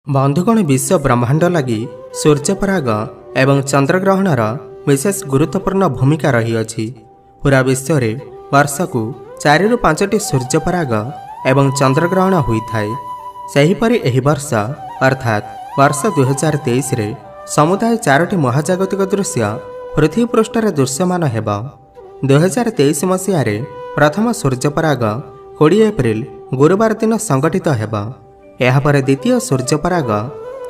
ବନ୍ଧୁଗଣ, ବିଶ୍ୱ ବ୍ରହ୍ମାଣ୍ଡ ଲାଗି ସୂର୍ଯ୍ୟପରାଗ ଏବଂ ଚନ୍ଦ୍ରଗ୍ରହଣର ବିଶେଷ ଗୁରୁତ୍ୱପୂର୍ଣ୍ଣ ଭୂମିକା ରହିଅଛି। ପୁରା ବିଶ୍ୱରେ ବର୍ଷକୁ 4ରୁ 5ଟି ସୂର୍ଯ୍ୟପରାଗ ଏବଂ ଚନ୍ଦ୍ରଗ୍ରହଣ ହୋଇଥାଏ। ସେହିପରି ଏହି ବର୍ଷ ଅର୍ଥାତ୍ ବର୍ଷ 2023ରେ ସମୁଦାୟ ଚାରୋଟି ମହାଜାଗତିକ ଦୃଶ୍ୟ ପୃଥିବୀ ପୃଷ୍ଠରେ ଦୃଶ୍ୟମାନ ହେବ। 2023 ମସିହାରେ ପ୍ରଥମ ସୂର୍ଯ୍ୟପରାଗ 20 ଏପ୍ରିଲ ଗୁରୁବାର ଦିନ ସଂଘଟିତ ହେବ। ଏହାପରେ ଦ୍ୱିତୀୟ ସୂର୍ଯ୍ୟପରାଗ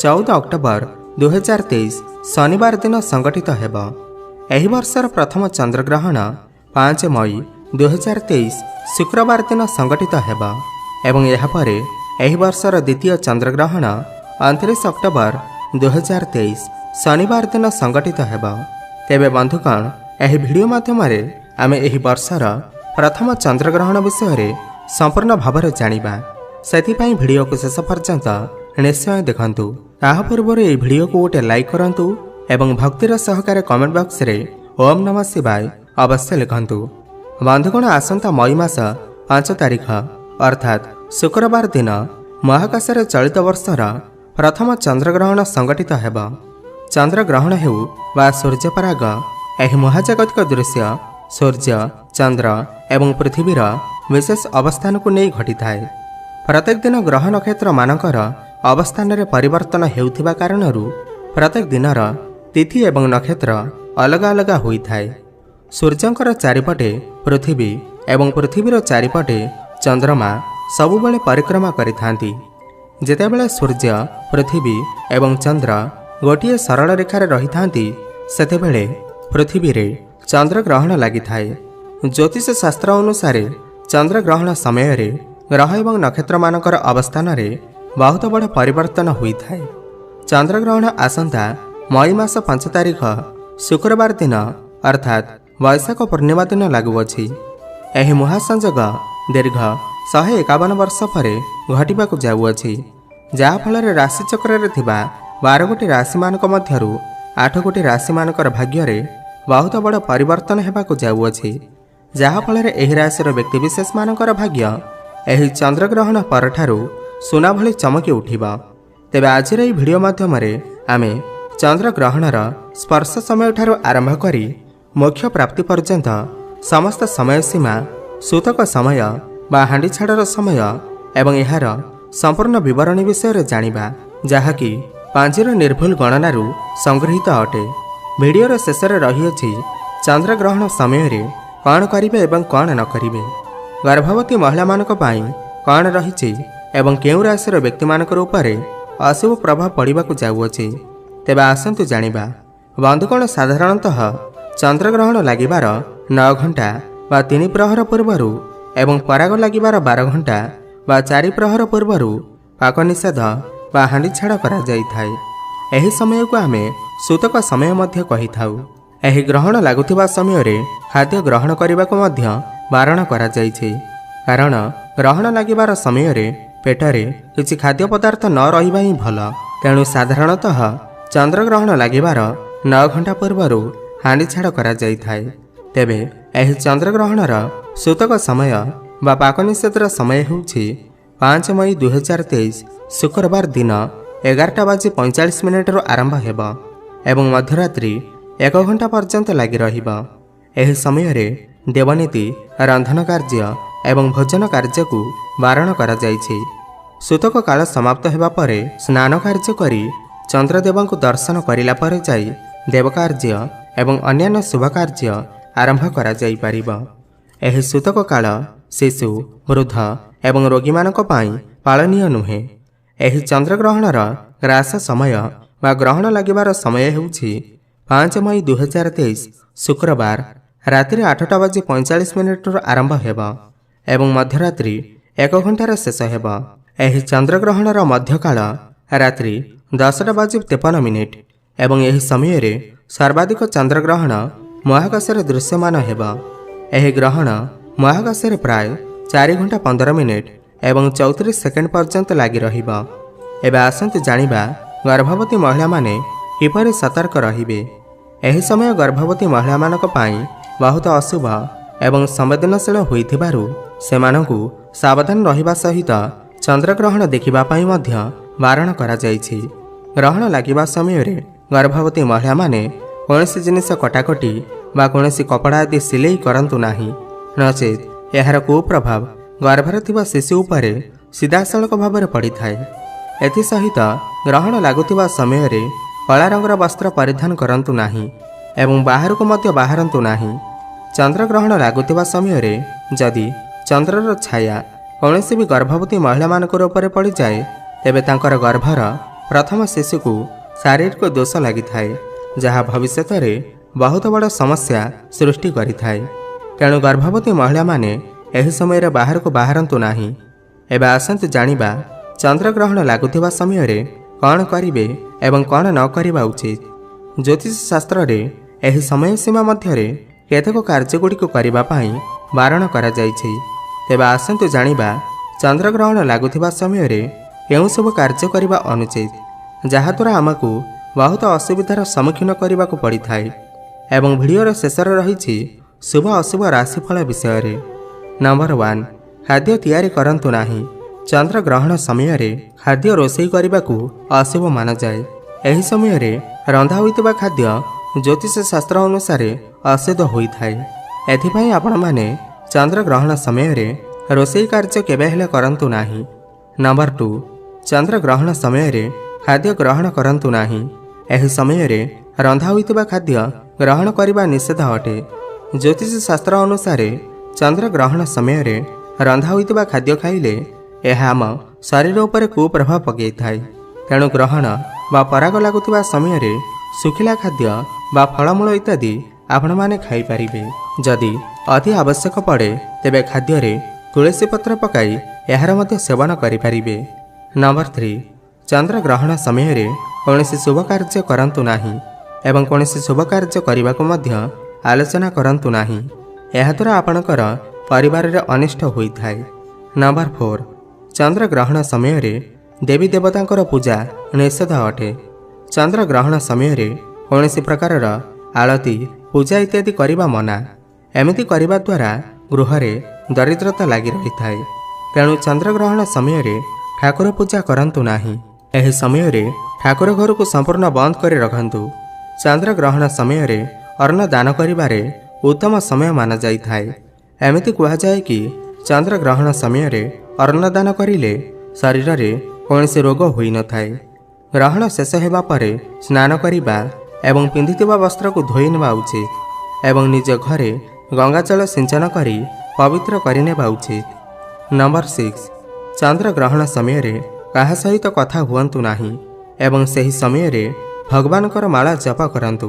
14 ଅକ୍ଟୋବର 2023 ଶନିବାର ଦିନ ସଂଘଟିତ ହେବ। ଏହି ବର୍ଷର ପ୍ରଥମ ଚନ୍ଦ୍ରଗ୍ରହଣ 5 ମଇ 2023 ଶୁକ୍ରବାର ଦିନ ସଂଘଟିତ ହେବ ଏବଂ ଏହାପରେ ଏହି ବର୍ଷର ଦ୍ୱିତୀୟ ଚନ୍ଦ୍ରଗ୍ରହଣ 29 ଅକ୍ଟୋବର 2023 ଶନିବାର ଦିନ ସଂଘଟିତ ହେବ। ତେବେ ବନ୍ଧୁଗଣ, ଏହି ଭିଡ଼ିଓ ମାଧ୍ୟମରେ ଆମେ ଏହି ବର୍ଷର ପ୍ରଥମ ଚନ୍ଦ୍ରଗ୍ରହଣ ବିଷୟରେ ସମ୍ପୂର୍ଣ୍ଣ ଭାବରେ ଜାଣିବା। ସେଥିପାଇଁ ଭିଡ଼ିଓକୁ ଶେଷ ପର୍ଯ୍ୟନ୍ତ ନିଶ୍ଚୟ ଦେଖନ୍ତୁ। ତାହା ପୂର୍ବରୁ ଏହି ଭିଡ଼ିଓକୁ ଗୋଟେ ଲାଇକ୍ କରନ୍ତୁ ଏବଂ ଭକ୍ତିର ସହକାରେ କମେଣ୍ଟ ବକ୍ସରେ ଓମ୍ ନମଃ ଶିବାୟ ଅବଶ୍ୟ ଲେଖନ୍ତୁ। ବନ୍ଧୁଗଣ, ଆସନ୍ତା ମଇ ମାସ 5 ତାରିଖ ଅର୍ଥାତ୍ ଶୁକ୍ରବାର ଦିନ ମହାକାଶରେ ଚଳିତ ବର୍ଷର ପ୍ରଥମ ଚନ୍ଦ୍ରଗ୍ରହଣ ସଂଘଟିତ ହେବ। ଚନ୍ଦ୍ରଗ୍ରହଣ ହେଉ ବା ସୂର୍ଯ୍ୟପରାଗ, ଏହି ମହାଜାଗତିକ ଦୃଶ୍ୟ ସୂର୍ଯ୍ୟ, ଚନ୍ଦ୍ର ଏବଂ ପୃଥିବୀର ବିଶେଷ ଅବସ୍ଥାନକୁ ନେଇ ଘଟିଥାଏ। ପ୍ରତ୍ୟେକ ଦିନ ଗ୍ରହ ନକ୍ଷତ୍ରମାନଙ୍କର ଅବସ୍ଥାନରେ ପରିବର୍ତ୍ତନ ହେଉଥିବା କାରଣରୁ ପ୍ରତ୍ୟେକ ଦିନର ତିଥି ଏବଂ ନକ୍ଷତ୍ର ଅଲଗା ଅଲଗା ହୋଇଥାଏ। ସୂର୍ଯ୍ୟଙ୍କର ଚାରିପଟେ ପୃଥିବୀ ଏବଂ ପୃଥିବୀର ଚାରିପଟେ ଚନ୍ଦ୍ରମା ସବୁବେଳେ ପରିକ୍ରମା କରିଥାନ୍ତି। ଯେତେବେଳେ ସୂର୍ଯ୍ୟ, ପୃଥିବୀ ଏବଂ ଚନ୍ଦ୍ର ଗୋଟିଏ ସରଳ ରେଖାରେ ରହିଥାନ୍ତି, ସେତେବେଳେ ପୃଥିବୀରେ ଚନ୍ଦ୍ରଗ୍ରହଣ ଲାଗିଥାଏ। ଜ୍ୟୋତିଷ ଶାସ୍ତ୍ର ଅନୁସାରେ ଚନ୍ଦ୍ରଗ୍ରହଣ ସମୟରେ ଗ୍ରହ ଏବଂ ନକ୍ଷତ୍ରମାନଙ୍କର ଅବସ୍ଥାନରେ ବହୁତ ବଡ଼ ପରିବର୍ତ୍ତନ ହୋଇଥାଏ। ଚନ୍ଦ୍ରଗ୍ରହଣ ଆସନ୍ତା ମଇ ମାସ 5 ତାରିଖ ଶୁକ୍ରବାର ଦିନ ଅର୍ଥାତ୍ ବୈଶାଖ ପୂର୍ଣ୍ଣିମା ଦିନ ଲାଗୁଅଛି। ଏହି ମହାସଂଯୋଗ ଦୀର୍ଘ 151 ବର୍ଷ ପରେ ଘଟିବାକୁ ଯାଉଅଛି, ଯାହାଫଳରେ ରାଶିଚକ୍ରରେ ଥିବା 12 ଗୋଟି ରାଶିମାନଙ୍କ ମଧ୍ୟରୁ 8 ଗୋଟି ରାଶିମାନଙ୍କର ଭାଗ୍ୟରେ ବହୁତ ବଡ଼ ପରିବର୍ତ୍ତନ ହେବାକୁ ଯାଉଅଛି, ଯାହାଫଳରେ ଏହି ରାଶିର ବ୍ୟକ୍ତିବିଶେଷମାନଙ୍କର ଭାଗ୍ୟ ଏହି ଚନ୍ଦ୍ରଗ୍ରହଣ ପରଠାରୁ ସୁନା ଭଳି ଚମକି ଉଠିବ। ତେବେ ଆଜିର ଏହି ଭିଡ଼ିଓ ମାଧ୍ୟମରେ ଆମେ ଚନ୍ଦ୍ରଗ୍ରହଣର ସ୍ପର୍ଶ ସମୟଠାରୁ ଆରମ୍ଭ କରି ମୋକ୍ଷ ପ୍ରାପ୍ତି ପର୍ଯ୍ୟନ୍ତ ସମସ୍ତ ସମୟ ସୀମା, ସୂତକ ସମୟ ବା ହାଣ୍ଡିଛାଡ଼ର ସମୟ ଏବଂ ଏହାର ସମ୍ପୂର୍ଣ୍ଣ ବିବରଣୀ ବିଷୟରେ ଜାଣିବା, ଯାହାକି ପାଞ୍ଜିର ନିର୍ଭୁଲ ଗଣନାରୁ ସଂଗୃହୀତ ଅଟେ। ଭିଡ଼ିଓର ଶେଷରେ ରହିଅଛି ଚନ୍ଦ୍ରଗ୍ରହଣ ସମୟରେ କ'ଣ କରିବେ ଏବଂ କ'ଣ ନ କରିବେ, ଗର୍ଭବତୀ ମହିଳାମାନଙ୍କ ପାଇଁ କ'ଣ ରହିଛି ଏବଂ କେଉଁ ରାଶିର ବ୍ୟକ୍ତିମାନଙ୍କର ଉପରେ ଅଶୁଭ ପ୍ରଭାବ ପଡ଼ିବାକୁ ଯାଉଅଛି। ତେବେ ଆସନ୍ତୁ ଜାଣିବା। ବନ୍ଧୁଗଣ, ସାଧାରଣତଃ ଚନ୍ଦ୍ରଗ୍ରହଣ ଲାଗିବାର 9 ଘଣ୍ଟା ବା 3 ପ୍ରହର ପୂର୍ବରୁ ଏବଂ ପରାଗ ଲାଗିବାର 12 ଘଣ୍ଟା ବା 4 ପ୍ରହର ପୂର୍ବରୁ ପାକ ନିଷେଧ ବା ହାଣ୍ଡିଛାଡ଼ କରାଯାଇଥାଏ। ଏହି ସମୟକୁ ଆମେ ସୂତକ ସମୟ ମଧ୍ୟ କହିଥାଉ। ଏହି ଗ୍ରହଣ ଲାଗୁଥିବା ସମୟରେ ଖାଦ୍ୟ ଗ୍ରହଣ କରିବାକୁ ମଧ୍ୟ ବାରଣ କରାଯାଇଛି, କାରଣ ଗ୍ରହଣ ଲାଗିବାର ସମୟରେ ପେଟରେ କିଛି ଖାଦ୍ୟ ପଦାର୍ଥ ନ ରହିବା ହିଁ ଭଲ। ତେଣୁ ସାଧାରଣତଃ ଚନ୍ଦ୍ରଗ୍ରହଣ ଲାଗିବାର 9 ଘଣ୍ଟା ପୂର୍ବରୁ ହାଣ୍ଡିଛାଡ଼ କରାଯାଇଥାଏ। ତେବେ ଏହି ଚନ୍ଦ୍ରଗ୍ରହଣର ସୂତକ ସମୟ ବା ପାକ ନିଷେଧର ସମୟ ହେଉଛି 5 ମଇ 2023 ଶୁକ୍ରବାର ଦିନ 11ଟା ବାଜି 45 ମିନିଟରୁ ଆରମ୍ଭ ହେବ ଏବଂ ମଧ୍ୟରାତ୍ରି 1 ଘଣ୍ଟା ପର୍ଯ୍ୟନ୍ତ ଲାଗି ରହିବ। ଏହି ସମୟରେ ଦେବନୀତି, ରନ୍ଧନ କାର୍ଯ୍ୟ ଏବଂ ଭୋଜନ କାର୍ଯ୍ୟକୁ ବାରଣ କରାଯାଇଛି। ସୂତକ କାଳ ସମାପ୍ତ ହେବା ପରେ ସ୍ନାନ କାର୍ଯ୍ୟ କରି ଚନ୍ଦ୍ରଦେବଙ୍କୁ ଦର୍ଶନ କରିଲା ପରେ ଯାଇ ଦେବକାର୍ଯ୍ୟ ଏବଂ ଅନ୍ୟାନ୍ୟ ଶୁଭ କାର୍ଯ୍ୟ ଆରମ୍ଭ କରାଯାଇପାରିବ। ଏହି ସୂତକ କାଳ ଶିଶୁ, ବୃଦ୍ଧ ଏବଂ ରୋଗୀମାନଙ୍କ ପାଇଁ ପାଳନୀୟ ନୁହେଁ। ଏହି ଚନ୍ଦ୍ରଗ୍ରହଣର ଗ୍ରାସ ସମୟ ବା ଗ୍ରହଣ ଲାଗିବାର ସମୟ ହେଉଛି 5 ମଇ 2023 ଶୁକ୍ରବାର ରାତିରେ 8ଟା ବାଜି 45 ମିନିଟରୁ ଆରମ୍ଭ ହେବ ଏବଂ ମଧ୍ୟରାତ୍ରି 1 ଘଣ୍ଟାରେ ଶେଷ ହେବ। ଏହି ଚନ୍ଦ୍ରଗ୍ରହଣର ମଧ୍ୟକାଳ ରାତ୍ରି 10ଟା ବାଜି 53 ମିନିଟ୍ ଏବଂ ଏହି ସମୟରେ ସର୍ବାଧିକ ଚନ୍ଦ୍ରଗ୍ରହଣ ମହାକାଶରେ ଦୃଶ୍ୟମାନ ହେବ। ଏହି ଗ୍ରହଣ ମହାକାଶରେ ପ୍ରାୟ 4 ଘଣ୍ଟା 15 ମିନିଟ୍ ଏବଂ 34 ସେକେଣ୍ଡ ପର୍ଯ୍ୟନ୍ତ ଲାଗି ରହିବ। ଏବେ ଆସନ୍ତୁ ଜାଣିବା ଗର୍ଭବତୀ ମହିଳାମାନେ କିପରି ସତର୍କ ରହିବେ। ଏହି ସମୟ ଗର୍ଭବତୀ ମହିଳାମାନଙ୍କ ପାଇଁ ବହୁତ ଅଶୁଭ ଏବଂ ସମ୍ବେଦନଶୀଳ ହୋଇଥିବାରୁ ସେମାନଙ୍କୁ ସାବଧାନ ରହିବା ସହିତ ଚନ୍ଦ୍ରଗ୍ରହଣ ଦେଖିବା ପାଇଁ ମଧ୍ୟ ବାରଣ କରାଯାଇଛି। ଗ୍ରହଣ ଲାଗିବା ସମୟରେ ଗର୍ଭବତୀ ମହିଳାମାନେ କୌଣସି ଜିନିଷ କଟାକଟି ବା କୌଣସି କପଡ଼ା ଆଦି ସିଲେଇ କରନ୍ତୁ ନାହିଁ, ନଚେତ୍ ଏହାର କୁପ୍ରଭାବ ଗର୍ଭରେ ଥିବା ଶିଶୁ ଉପରେ ସିଧାସଳଖ ଭାବରେ ପଡ଼ିଥାଏ। ଏଥିସହିତ ଗ୍ରହଣ ଲାଗୁଥିବା ସମୟରେ କଳା ରଙ୍ଗର ବସ୍ତ୍ର ପରିଧାନ କରନ୍ତୁ ନାହିଁ ଏବଂ ବାହାରକୁ ମଧ୍ୟ ବାହାରନ୍ତୁ ନାହିଁ। ଚନ୍ଦ୍ରଗ୍ରହଣ ଲାଗୁଥିବା ସମୟରେ ଯଦି ଚନ୍ଦ୍ରର ଛାୟା କୌଣସି ବି ଗର୍ଭବତୀ ମହିଳାମାନଙ୍କର ଉପରେ ପଡ଼ିଯାଏ, ତେବେ ତାଙ୍କର ଗର୍ଭର ପ୍ରଥମ ଶିଶୁକୁ ଶାରୀରିକ ଦୋଷ ଲାଗିଥାଏ, ଯାହା ଭବିଷ୍ୟତରେ ବହୁତ ବଡ଼ ସମସ୍ୟା ସୃଷ୍ଟି କରିଥାଏ। ତେଣୁ ଗର୍ଭବତୀ ମହିଳାମାନେ ଏହି ସମୟରେ ବାହାରକୁ ବାହାରନ୍ତୁ ନାହିଁ। ଏବେ ଆସନ୍ତୁ ଜାଣିବା ଚନ୍ଦ୍ରଗ୍ରହଣ ଲାଗୁଥିବା ସମୟରେ କ'ଣ କରିବେ ଏବଂ କ'ଣ ନ କରିବା ଉଚିତ। ଜ୍ୟୋତିଷ ଶାସ୍ତ୍ରରେ ଏହି ସମୟ ସୀମା ମଧ୍ୟରେ କେତେକ କାର୍ଯ୍ୟଗୁଡ଼ିକୁ କରିବା ପାଇଁ ବାରଣ କରାଯାଇଛି। ତେବେ ଆସନ୍ତୁ ଜାଣିବା ଚନ୍ଦ୍ରଗ୍ରହଣ ଲାଗୁଥିବା ସମୟରେ କେଉଁ ସବୁ କାର୍ଯ୍ୟ କରିବା ଅନୁଚିତ, ଯାହାଦ୍ୱାରା ଆମକୁ ବହୁତ ଅସୁବିଧାର ସମ୍ମୁଖୀନ କରିବାକୁ ପଡ଼ିଥାଏ। ଏବଂ ଭିଡ଼ିଓର ଶେଷରେ ରହିଛି ଶୁଭ ଅଶୁଭ ରାଶିଫଳ ବିଷୟରେ। ନମ୍ବର 1, ଖାଦ୍ୟ ତିଆରି କରନ୍ତୁ ନାହିଁ। ଚନ୍ଦ୍ରଗ୍ରହଣ ସମୟରେ ଖାଦ୍ୟ ରୋଷେଇ କରିବାକୁ ଅଶୁଭ ମାନାଯାଏ। ଏହି ସମୟରେ ରନ୍ଧା ହୋଇଥିବା ଖାଦ୍ୟ ଜ୍ୟୋତିଷ ଶାସ୍ତ୍ର ଅନୁସାରେ ଅଶୁଦ୍ଧ ହୋଇଥାଏ। ଏଥିପାଇଁ ଆପଣମାନେ ଚନ୍ଦ୍ରଗ୍ରହଣ ସମୟରେ ରୋଷେଇ କାର୍ଯ୍ୟ କେବେ ହେଲେ କରନ୍ତୁ ନାହିଁ। ନମ୍ବର 2, ଚନ୍ଦ୍ରଗ୍ରହଣ ସମୟରେ ଖାଦ୍ୟ ଗ୍ରହଣ କରନ୍ତୁ ନାହିଁ। ଏହି ସମୟରେ ରନ୍ଧା ହୋଇଥିବା ଖାଦ୍ୟ ଗ୍ରହଣ କରିବା ନିଷେଧ ଅଟେ। ଜ୍ୟୋତିଷ ଶାସ୍ତ୍ର ଅନୁସାରେ ଚନ୍ଦ୍ରଗ୍ରହଣ ସମୟରେ ରନ୍ଧା ହୋଇଥିବା ଖାଦ୍ୟ ଖାଇଲେ ଏହା ଆମ ଶରୀର ଉପରେ କୁପ୍ରଭାବ ପକାଇଥାଏ। ତେଣୁ ଗ୍ରହଣ ବା ପରାଗ ଲାଗୁଥିବା ସମୟରେ ଶୁଖିଲା ଖାଦ୍ୟ ବା ଫଳମୂଳ ଇତ୍ୟାଦି ଆପଣମାନେ ଖାଇପାରିବେ। ଯଦି ଅତି ଆବଶ୍ୟକ ପଡ଼େ, ତେବେ ଖାଦ୍ୟରେ ତୁଳସୀ ପତ୍ର ପକାଇ ଏହାର ମଧ୍ୟ ସେବନ କରିପାରିବେ। ନମ୍ବର 3, ଚନ୍ଦ୍ରଗ୍ରହଣ ସମୟରେ କୌଣସି ଶୁଭ କାର୍ଯ୍ୟ କରନ୍ତୁ ନାହିଁ ଏବଂ କୌଣସି ଶୁଭ କାର୍ଯ୍ୟ କରିବାକୁ ମଧ୍ୟ ଆଲୋଚନା କରନ୍ତୁ ନାହିଁ। ଏହାଦ୍ୱାରା ଆପଣଙ୍କର ପରିବାରରେ ଅନିଷ୍ଟ ହୋଇଥାଏ। ନମ୍ବର 4, ଚନ୍ଦ୍ରଗ୍ରହଣ ସମୟରେ ଦେବୀ ଦେବତାଙ୍କର ପୂଜା ନିଷେଧ ଅଟେ। ଚନ୍ଦ୍ରଗ୍ରହଣ ସମୟରେ କୌଣସି ପ୍ରକାରର ଆଳତି, ପୂଜା ଇତ୍ୟାଦି କରିବା ମନା। ଏମିତି କରିବା ଦ୍ୱାରା ଗୃହରେ ଦରିଦ୍ରତା ଲାଗି ରହିଥାଏ। ତେଣୁ ଚନ୍ଦ୍ରଗ୍ରହଣ ସମୟରେ ଠାକୁର ପୂଜା କରନ୍ତୁ ନାହିଁ। ଏହି ସମୟରେ ଠାକୁର ଘରକୁ ସମ୍ପୂର୍ଣ୍ଣ ବନ୍ଦ କରି ରଖନ୍ତୁ। ଚନ୍ଦ୍ରଗ୍ରହଣ ସମୟରେ ଅନ୍ନ ଦାନ କରିବାରେ ଉତ୍ତମ ସମୟ ମାନାଯାଇଥାଏ। ଏମିତି କୁହାଯାଏ କି ଚନ୍ଦ୍ରଗ୍ରହଣ ସମୟରେ ଅନ୍ନଦାନ କରିଲେ ଶରୀରରେ କୌଣସି ରୋଗ ହୋଇନଥାଏ। ଗ୍ରହଣ ଶେଷ ହେବା ପରେ ସ୍ନାନ କରିବା ଏବଂ ପିନ୍ଧିଥିବା ବସ୍ତ୍ରକୁ ଧୋଇ ନେବା ଉଚିତ ଏବଂ ନିଜ ଘରେ ଗଙ୍ଗାଜଳ ସିଞ୍ଚନ କରି ପବିତ୍ର କରିନେବା ଉଚିତ। ନମ୍ବର 6, ଚନ୍ଦ୍ରଗ୍ରହଣ ସମୟରେ କାହା ସହିତ କଥା ହୁଅନ୍ତୁ ନାହିଁ ଏବଂ ସେହି ସମୟରେ ଭଗବାନଙ୍କର ମାଳା ଜପ କରନ୍ତୁ।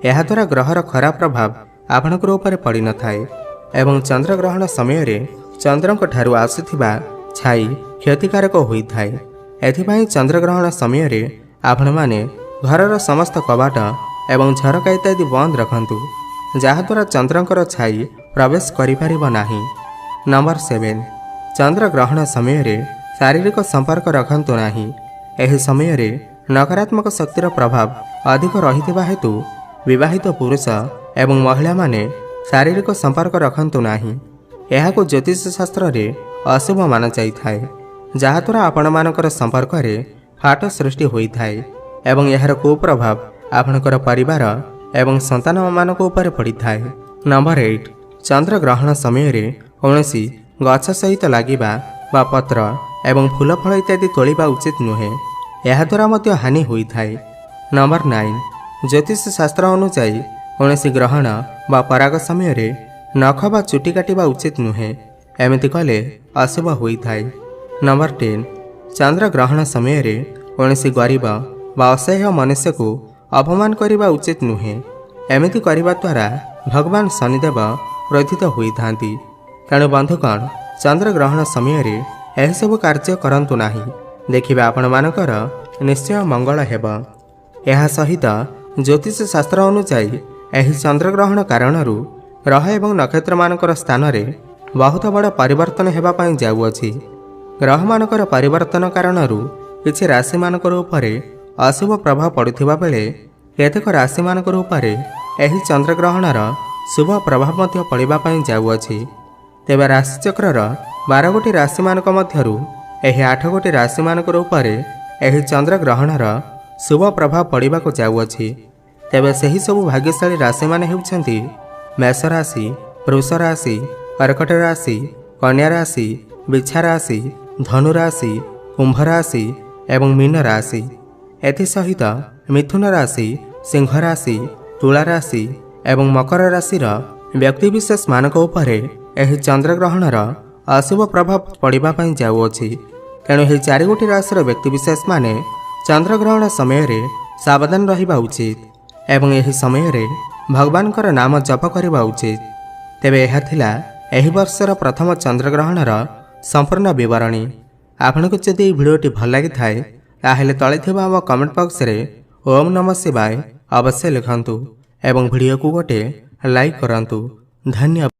ଏହାଦ୍ୱାରା ଗ୍ରହର ଖରାପ ପ୍ରଭାବ ଆପଣଙ୍କର ଉପରେ ପଡ଼ିନଥାଏ ଏବଂ ଚନ୍ଦ୍ରଗ୍ରହଣ ସମୟରେ ଚନ୍ଦ୍ରଙ୍କ ଠାରୁ ଆସୁଥିବା ଛାଇ କ୍ଷତିକାରକ ହୋଇଥାଏ। ଏଥିପାଇଁ ଚନ୍ଦ୍ରଗ୍ରହଣ ସମୟରେ ଆପଣମାନେ ଘରର ସମସ୍ତ କବାଟ ଏବଂ ଝରକା ଇତ୍ୟାଦି ବନ୍ଦ ରଖନ୍ତୁ, ଯାହାଦ୍ୱାରା ଚନ୍ଦ୍ରଙ୍କର ଛାଇ ପ୍ରବେଶ କରିପାରିବ ନାହିଁ। ନମ୍ବର 7, ଚନ୍ଦ୍ରଗ୍ରହଣ ସମୟରେ ଶାରୀରିକ ସମ୍ପର୍କ ରଖନ୍ତୁ ନାହିଁ। ଏହି ସମୟରେ ନକାରାତ୍ମକ ଶକ୍ତିର ପ୍ରଭାବ ଅଧିକ ରହିଥିବା ହେତୁ ବିବାହିତ ପୁରୁଷ ଏବଂ ମହିଳାମାନେ ଶାରୀରିକ ସମ୍ପର୍କ ରଖନ୍ତୁ ନାହିଁ। ଏହାକୁ ଜ୍ୟୋତିଷ ଶାସ୍ତ୍ରରେ ଅଶୁଭ ମାନାଯାଇଥାଏ, ଯାହାଦ୍ୱାରା ଆପଣମାନଙ୍କର ସମ୍ପର୍କରେ ଫାଟ ସୃଷ୍ଟି ହୋଇଥାଏ ଏବଂ ଏହାର କୁପ୍ରଭାବ ଆପଣଙ୍କର ପରିବାର ଏବଂ ସନ୍ତାନମାନଙ୍କ ଉପରେ ପଡ଼ିଥାଏ। ନମ୍ବର 8, ଚନ୍ଦ୍ରଗ୍ରହଣ ସମୟରେ କୌଣସି ଗଛ ସହିତ ଲାଗିବା ବା ପତ୍ର ଏବଂ ଫୁଲ ଫଳ ଇତ୍ୟାଦି ତୋଳିବା ଉଚିତ ନୁହେଁ। ଏହାଦ୍ୱାରା ମଧ୍ୟ ହାନି ହୋଇଥାଏ। ନମ୍ବର 9, ଜ୍ୟୋତିଷ ଶାସ୍ତ୍ର ଅନୁଯାୟୀ କୌଣସି ଗ୍ରହଣ ବା ପରାଗ ସମୟରେ ନଖ ବା ଚୁଟି କାଟିବା ଉଚିତ ନୁହେଁ। ଏମିତି କଲେ ଅଶୁଭ ହୋଇଥାଏ। ନମ୍ବର 10, ଚନ୍ଦ୍ରଗ୍ରହଣ ସମୟରେ କୌଣସି ଗରିବ ବା ଅସହ୍ୟ ମନୁଷ୍ୟକୁ ଅପମାନ କରିବା ଉଚିତ ନୁହେଁ। ଏମିତି କରିବା ଦ୍ୱାରା ଭଗବାନ ଶନିଦେବ କ୍ରୋଧିତ ହୋଇଥାନ୍ତି। ତେଣୁ ବନ୍ଧୁଗଣ, ଚନ୍ଦ୍ରଗ୍ରହଣ ସମୟରେ ଏହିସବୁ କାର୍ଯ୍ୟ କରନ୍ତୁ ନାହିଁ, ଦେଖିବେ ଆପଣମାନଙ୍କର ନିଶ୍ଚୟ ମଙ୍ଗଳ ହେବ। ଏହା ସହିତ ଜ୍ୟୋତିଷ ଶାସ୍ତ୍ର ଅନୁଯାୟୀ ଏହି ଚନ୍ଦ୍ରଗ୍ରହଣ କାରଣରୁ ଗ୍ରହ ଏବଂ ନକ୍ଷତ୍ରମାନଙ୍କର ସ୍ଥାନରେ ବହୁତ ବଡ଼ ପରିବର୍ତ୍ତନ ହେବା ପାଇଁ ଯାଉଅଛି। ଗ୍ରହମାନଙ୍କର ପରିବର୍ତ୍ତନ କାରଣରୁ କିଛି ରାଶିମାନଙ୍କର ଉପରେ ଅଶୁଭ ପ୍ରଭାବ ପଡ଼ୁଥିବା ବେଳେ କେତେକ ରାଶିମାନଙ୍କର ଉପରେ ଏହି ଚନ୍ଦ୍ରଗ୍ରହଣର ଶୁଭ ପ୍ରଭାବ ମଧ୍ୟ ପଡ଼ିବା ପାଇଁ ଯାଉଅଛି। ତେବେ ରାଶିଚକ୍ରର 12 ଗୋଟି ରାଶିମାନଙ୍କ ମଧ୍ୟରୁ ଏହି 8 ଗୋଟି ରାଶିମାନଙ୍କର ଉପରେ ଏହି ଚନ୍ଦ୍ରଗ୍ରହଣର ଶୁଭ ପ୍ରଭାବ ପଡ଼ିବାକୁ ଯାଉଅଛି। ତେବେ ସେହି ସବୁ ଭାଗ୍ୟଶାଳୀ ରାଶିମାନେ ହେଉଛନ୍ତି ମେଷ ରାଶି, ବୃଷ ରାଶି, କର୍କଟ ରାଶି, କନ୍ୟା ରାଶି, ବିଛା ରାଶି, ଧନୁ ରାଶି, କୁମ୍ଭ ରାଶି ଏବଂ ମୀନ ରାଶି। ଏଥିସହିତ ମିଥୁନ ରାଶି, ସିଂହ ରାଶି, ତୁଳା ରାଶି ଏବଂ ମକର ରାଶିର ବ୍ୟକ୍ତିବିଶେଷମାନଙ୍କ ଉପରେ ଏହି ଚନ୍ଦ୍ରଗ୍ରହଣର ଅଶୁଭ ପ୍ରଭାବ ପଡ଼ିବା ପାଇଁ ଯାଉଅଛି। ତେଣୁ ଏହି ଚାରିଗୋଟି ରାଶିର ବ୍ୟକ୍ତିବିଶେଷମାନେ ଚନ୍ଦ୍ରଗ୍ରହଣ ସମୟରେ ସାବଧାନ ରହିବା ଉଚିତ ଏବଂ ଏହି ସମୟରେ ଭଗବାନଙ୍କର ନାମ ଜପ କରିବା ଉଚିତ। ତେବେ ଏହା ଥିଲା ଏହି ବର୍ଷର ପ୍ରଥମ ଚନ୍ଦ୍ରଗ୍ରହଣର ସମ୍ପୂର୍ଣ୍ଣ ବିବରଣୀ। ଆପଣଙ୍କୁ ଯଦି ଏହି ଭିଡ଼ିଓଟି ଭଲ ଲାଗିଥାଏ, ତାହେଲେ ତଳେ ଥିବା ଆମ କମେଣ୍ଟ ବକ୍ସରେ ଓମ୍ ନମ ଶିବାୟ ଅବଶ୍ୟ ଲେଖନ୍ତୁ ଏବଂ ଭିଡ଼ିଓକୁ ଗୋଟେ ଲାଇକ୍ କରନ୍ତୁ। ଧନ୍ୟବାଦ।